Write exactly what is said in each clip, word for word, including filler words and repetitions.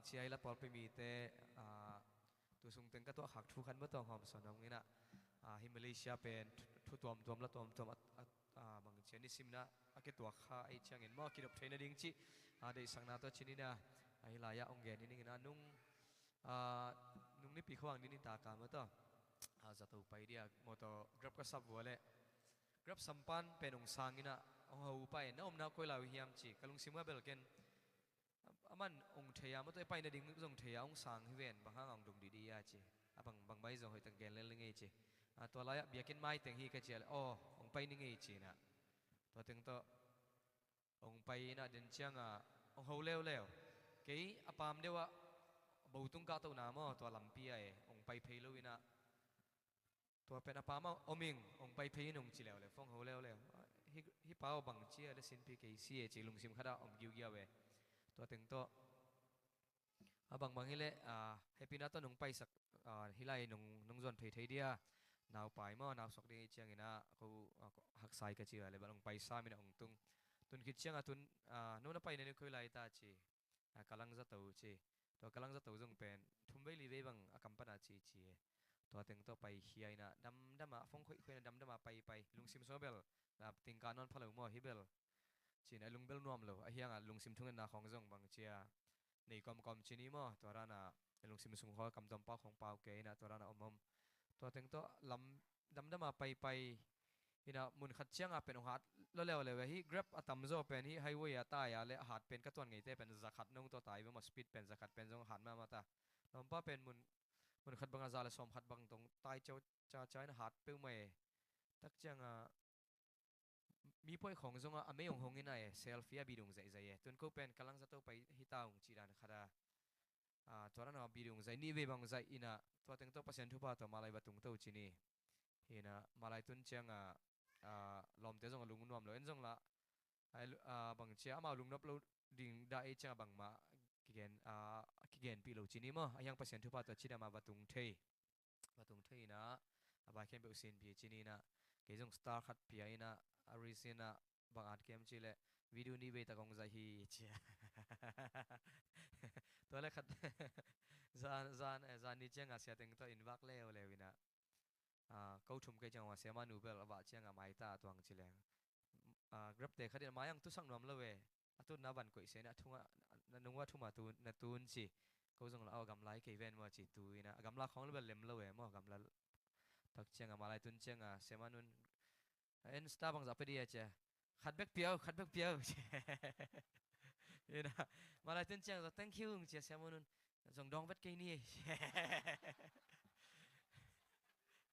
Sia i la pawlpi mite, ah, tu sung teng ka tuah khak thu khat maw tawh hawm sawn hong inah, ah, hi Malaysia pen thu, thu tuamtuam la tuamtuam a, a, a, bang cia nisim inah a kituak kha ei ciangin maw kidop theina ding cih, ah, deihsakna tawh cin inah, ah, hi lai-ah hong gen hi ning inah nung, ah, nung nipi khuang ni ni taka maw tawh, ah, zato pai dia mawtaw Grab ka sap vua leh Grab sampan pen hong sang inah hong ho pai na omna koi lai uh hiam ci ka lungsim uh a bel ken. Aman hong thei a maw tawh i paina ding zong thei a hong sang hi ven bang hang a hong dong didi a ci. A bang bang mai zong hoih tak gen lel ni ngei ci. A tua lai-ah biakinn mai teng hi ka ci a le aw hong pai ni ngei ci inah. Tua teng tawh hong pai inah den ciangah hong ho leuleu. Kei a pam deuh ah bo tung kahtohna maw tua lampi ah e hong pai phei lo inah. Tua pen a pam ah om ing hong pai phei in hong ci leuleu phone ho leuleu. Hi, hi pau bang cia le sinpi kei si e ci lungsim khatah om giugiau e. Tua teng tawh a bangbang hileh, ah, hehpihna tawh nong paisak, ah, hi lai nong, nong zuan phei thei dia. Naupai maw nausuak ding i ciang inah ko, ah, ko haksai ka ci a le bal hong pai sam inah hong tung. Tun khit ciangah tun, ah, no na paina ni koi lai ta ci. Ah, ka lang zato ci. Tua ka lang zato zong pen thum vei li vei bang a kam pana ci ci e. Tua teng tawh pai khia inah damdama phone khoihkhoih inah damdama pai pai lungsim sung a bel, ah, tingka nawn pha lo maw hi bel. Ci inah lung bel nuam lo a hiangah lungsim thungetna khawng zong bang cia nei kawmkawm ci ni maw tua ranah lungsim sung khaw kamtom pau khawng pau ke inah tua ranah om om. Tua teng tawh lam damdama paipai inah mun khat ciangah pen hong hat lo leuleu e hi Grab a tamzaw pen hi highway a tai a le a hat pen ka tuan ngeite pen za khat nong tawh tai ve maw speed pen za khat pen zong hat mahmah ta. Lawmpa pen mun, mun khat bangah za le sawm khat bang tong tai ciau caca inah hat peuhmah e. Tak ciangah mi pawi khawng zongah a mei hong hong inah e selfie a bidung zaihzaih e tun ko pen ka lang zato pai hita hong cih dan khat a. Ah, tua ranah bidung zaih nih vei bang zaih inah tua teng tawh Pasian thupha tawh malai va tung to ci ni. Hinah malai tun ciangah, ah, lawmte zong a lung nuam lo en zong lah, ah, bang cia amau lungnop lo ding dah ei ciangah bangmah kigen, ah, kigenpih lo ci ni maw a hiang Pasian thupha tawh cidam a va tung thei. Va tung thei inah a vai khempeuh sinpi ci ni inah kei zong star khat pia inah a risk inah bang at kem ci leh video nih vei tak hong zaih hi cia. Tua le khat zan, zan, eh, zan ni ciangah sia teng tawh in vak leuleu inah, ah, ko thum kei ciangah sia manu bel a vah ciangah maita a tuang ci leng. Ah, Grab te khat in a mai ang tusak nuam lo e. A tutna van koih se na thungah na nungah thuma tu na tun ci. Ko zong la aw gamla hi kei ven maw ci tu inah a gamla khawng le bel lem lo e maw gamla. Tak ciangah malai tun ciangah sia manun a en star bangzah pia dia cia. Khat bek piau, khat bek piau cia. Inah malai tun ciang zong thank you cia sia manun. Zong dawng vet kei ni.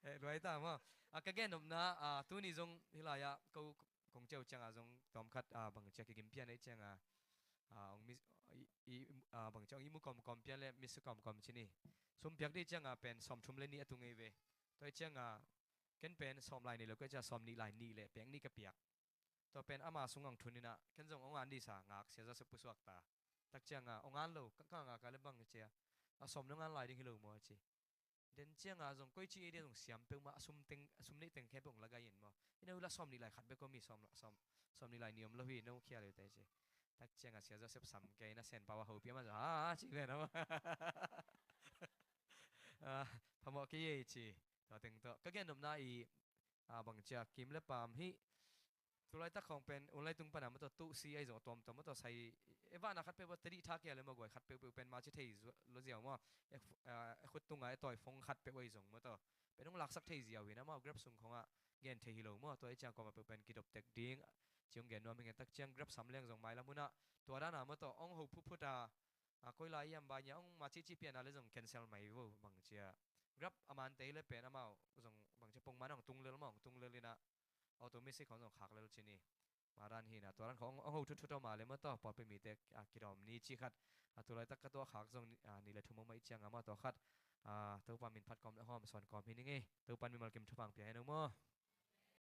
Eh, luai ta maw. A ka gen nopna, ah, tuni zong hi lai-ah ko kong ciau ciangah zong tawmkhat, ah, bang cia kigim pian ei ciangah, ah, ong mi, i, i, ah, bang cia ong i mu kawmkawm pian le mi su kawmkawm ci ni. Sum piak dih ciangah pen sawm thum le nih a tu ngei ve. Tua ei ciangah ken pen sawm lai ni lo ka cia sawm nih lai nih le pek nih ka piak. Tua pen ama sungah ong thun inah ken zong ong an disa ngak sia Joseph pusuak ta. Tak ciangah ong an lo ka, ka ngak a le bang cia a sawm nong an lai ding hi lo maw ci. Den ciangah zong koi ci ei dia zong siam peuhmah a sum teng a sum neih teng khempeuh ong la gai in maw. Ina hula sawm nih lai khat bek ko mi sawm, sawm, sawm nih lai ni om lo hi no khia lo te ci. Tak ciangah sia Joseph sam kei na sen pau a hopih a man zong ha ci ven a maw. Ah, phamawh kei ei ci. Tua teng tawh ka gen nopna i, ah, bang cia kim le pam hi. Tulaitak khawng pen unlai tung pana maw tawh tuh si ahi zong a tuamtuam maw tawh sai e vahna khat peuh a tadih tha kia le maw guai khat peuhpeuh pen ma ci thei lo ziau maw. E, ah, e khut tunga e tawi fong khat peuh ahi zong maw tawh pen hong laksak thei ziau hi na maw Grab sung khawngah gen thei hi lo maw tua e ciang kawmah peuh pen kidop tek ding ciong gen nuam hi ngen tak ciang Grab sam leng zong mailam hunah tua dana maw tawh ong ho phutphut a, a koi lai hiam bai nia ong ma cihcih piana le zong cancel mai vo bang cia. Grab a mante hi le pen amau zong bang cia pongman ong tung lel maw ong tung lel inah auto music khawng zong khak lel ci ni. Maran hina tua ran khawng ong ho thutthut aw ma le maw tawh pawlpi mite, a, kidawm ni ci khat. A tulaitak ka tuah khak zong ni, a, ni le thum aw mah i ciang a maw tawh khat. A, Topa min phat kawm le hawm sawn kawm hi ni ngei. Topan mimal kim thupha ong pia hen aw maw.